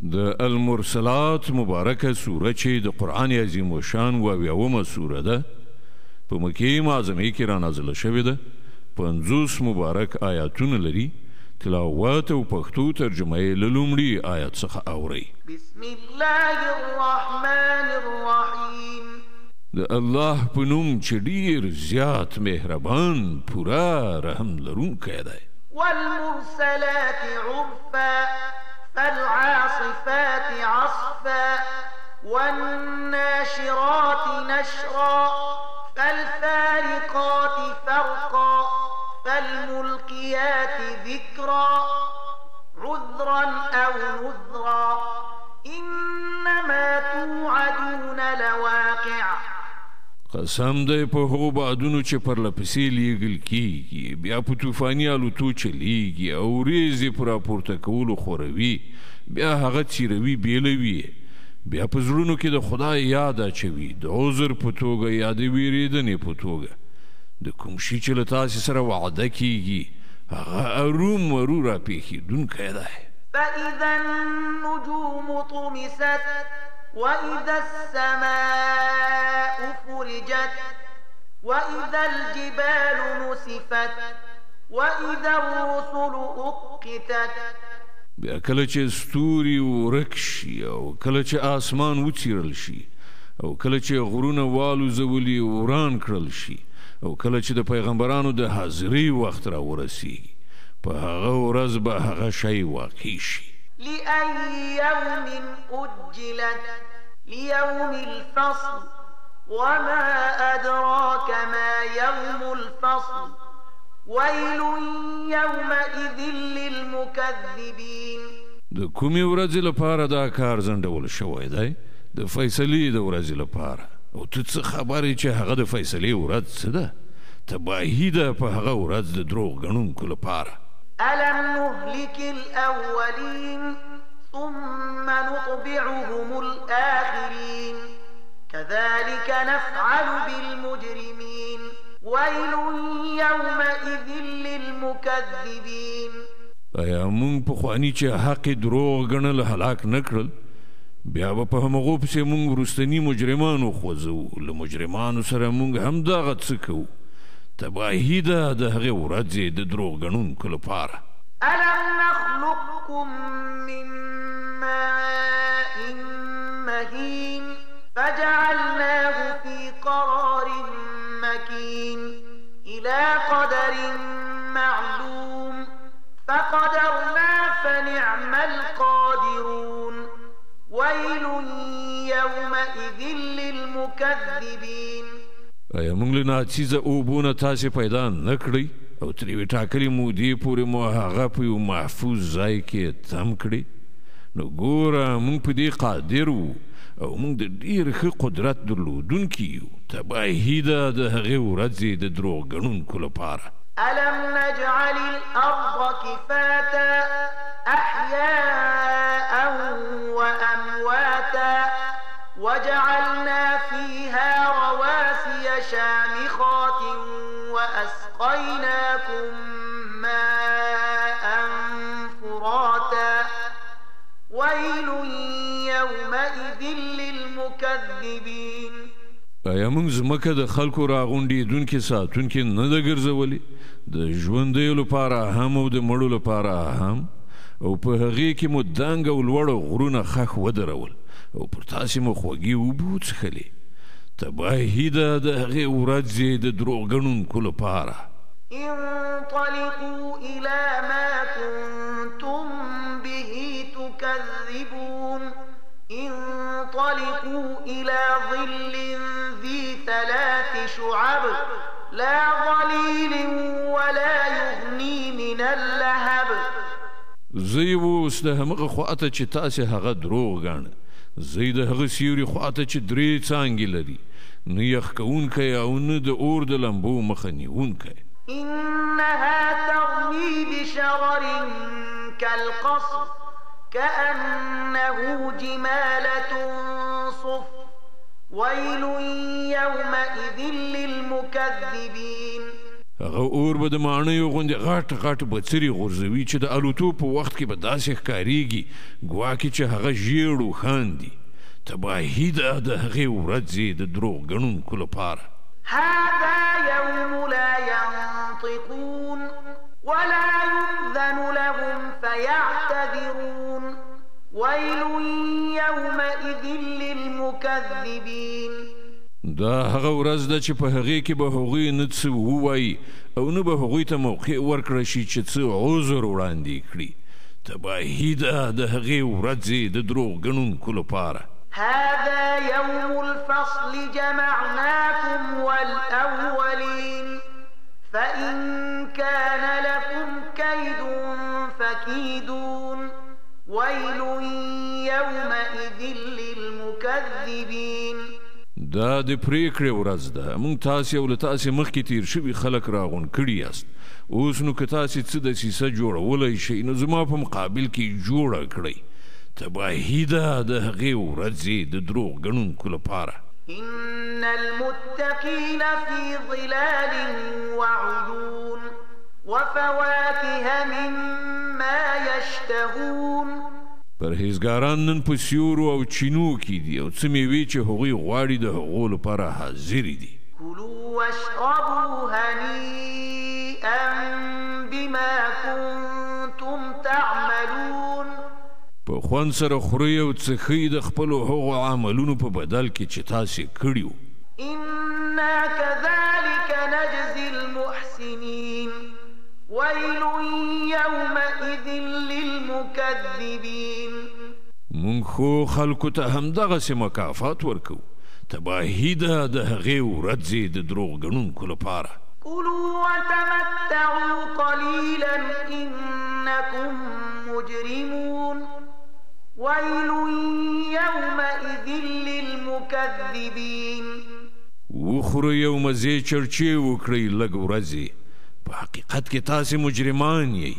د المرسلات مبارکه سوره چې د قرآن عظیم الشان 78مه سوره ده، په مکې معظمې کې را نازله شوې ده. 50 مبارک آیاتونه لري. تلاوت او پښتو ترجمه یې له لومړي آیت څخه اورئ. بسم الله الرحمن الرحیم. د الله په نوم چې ډیر زیات مهربان، پوره رحم لرونکی دی. والمرسلات عرفا فالعاصفات عصفا والناشرات نشرا فالفارقات فرقا فالملقيات ذكرا عذرا أو نذرا إنما توعدون لواقع. قسم دی په هغو بادونو چې پرله پسې لیږل کیږي، بیا په طوفاني الوتو چلیږي او وریځې په راپورته کولو خوروي، بیا هغه څیروي، بیلوي، بیا په زړونو کې د خدای یاد اچوي، د عذر په توګه یا د ویرېدنې په توګه. د کوم شي چې له تاسې سره وعده کیږي هغه ارومرو راپېښېدونکی دی. فإذا النجوم طمست وإذا السماء فرجت وإذا الجبال نسفت وإذا الرسل أقتت. بیا کله چې ستوري ورک شي او کله چې آسمان وڅیرل شي او کله چې غرونه والوزولي وران کړل شي او کله چې د پیغمبرانو د حاضرۍ وخت را ورسیږي، په هغه ورځ به هغه شی واقع شي. لأي يوم أجلت ليوم الفصل وما أدراك ما يوم الفصل ويل يومئذ للمكذبين. د کومې ورځې لپاره دا کار ځنډول شوی دی؟ د فیصلې د ورځې لپاره. او ته څه خبر یې چې هغه د فیصلې ورځ څه ده؟ تباهي ده په هغه ورځ د دروغ ګڼونکو لپاره. ألم نهلك الأولين ثم نطبعهم الآخرين كذلك نفعل بالمجرمين ويل يومئذ للمكذبين. آیا موږ پخواني چې حق دروغ ګڼل هلاک نه کړل؟ بیا به په همغو پسې موږ وروستني مجرمان وخوځوو. له مجرمانو سره موږ هم دغه څه کوو. تباهي ده د هغې ورځې د دروغ ګڼونکو لپاره. ألم نخلقكم من ماء مهين فجعلناه في قرار مكين إلى قدر معلوم فقدرنا فنعم القادرون ويل يومئذ للمكذبين. آیا موږ له ناڅیزه اوبو نه تاسې پیدا نه کړئ او تر یوې ټاکلې مودې پورې مو هغه په یو محفوظ ځای کې تم کړي؟ نو ګوره موږ په دې قادر وو او موږ د ډېر ښه قدرت درلودونکي یو. تباهي ده د هغې ورځې د دروغ ګڼونکو لپاره. ألم نجعل الأرض كفاتا أحياء وأمواتا وجعلنا فيها رواسي شامخات وأسقيناكم ماء فراتا ويل يومئذ للمكذبين. آیا موږ ځمکه د خلکو راغونډېدونکي ساتونکي نه ده ګرځولې؟ د ژوندیو لپاره هم او د مړو لپاره هم، او په هغې کې مو دنګ او لوړ غرونه ښخ ودرول او پر تاسې مو خوږې اوبه وڅښلې. تباهي ده د هغې ورځې د دروغ ګڼونکو لپاره. انطلقوا إلى ما كنتم به تكذبون انطلقوا إلى ظل ذي 3 شعب لا ظليل ولا يغني من اللهب. ځئ اوس د همغه خواته چې تاسې هغه دروغ ګاڼه. ځئ د هغه سیوري خواته چې 3 څانګې لري، نه یخ کوونکی او نه د اور د لمبو مخه نیونکی. إنها ترمي بشرر كالقصر كأنه جمالة صفر ويل يومئذ للمكذبين. هغه اور به د ماڼیو غوندې غټ غټ بڅري غورځوي چې د الوتو په وخت کې به داسې ښکارېږي ګواکې چې هغه ژیړ اوښان دي. تباهي ده د هغې ورځې د دروغ ګڼونکو لپاره. هذا يوم لا ينطقون ولا يؤذن لهم فيعتذرون ويل يومئذ للمكذبين. دا هغه ورځ ده چې په هغې کې به هغوی نه څه ووایي او نه به هغوی ته موقع ورکړه شي چې څه عذر وړاندې کړي. تباهي ده د هغې ورځې د دروغ ګڼونکو لپاره. هذا يوم الفصل جمعناكم والأولين فإن كان لكم كيد فكيدون ويل يومئذ للمكذبين. دا د پرېکړې ورځ ده، موږ تاسې او له تاسې مخکې تېر شوي خلک راغونډ کړي یاست. اوس نو که تاسې څه دسیسه جوړولی شئ نو زما په مقابل کې جوړه کړئ. تباهي ده د هغې ورځې د دروغ ګڼونکو لپاره. إن المتقين في ظلال وعيون وفواكه مما يشتهون. پرهیزګاران نن په سیورو او چینو کې دي او څه میوې چې هغوی غواړي د هغو لپاره حاضرې دي. كلوا واشربوا هنيئا بما كنتم تعملون. په خوند سره خورئ او څښئ د خپلو هغو عملونو په بدل کې چې تاسې کړي وو. إنا كذلك نجزي المحسنين ويل يومئذ للمكذبين. موږ ښو خلکو ته همدغسې مکافات ورکوو. تباهي ده د هغې ورځې د دروغ ګڼونکو لپاره. كلوا وتمتعوا قليلا إنكم مجرمون ويل يومئذ للمكذبين. وخورئ او مزې چړچې وکړئ لږ ورځې، په حقیقت کې تاسې مجرمان یئ.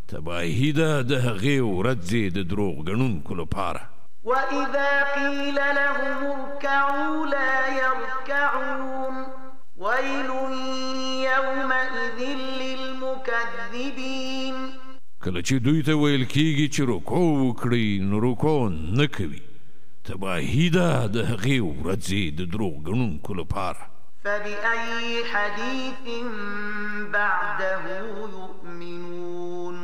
تباهي ده د هغې ورځې د دروغ ګڼونکو لپاره. وإذا قيل لهم اركعوا لا يركعون ويل يومئذ للمكذبين. کله چې دوی ته ویل کیږي چې رکوع وکړئ نو رکوع نه کوي. تباهي ده د هغې ورځې د دروغ ګڼونکو لپاره. فبأي حديث بعده يؤمنون.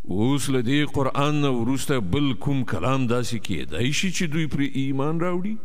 اوس له دې قرآن نه وروسته بل کوم کلام داسې کیدای شي چې دوی پرې ایمان راوړي؟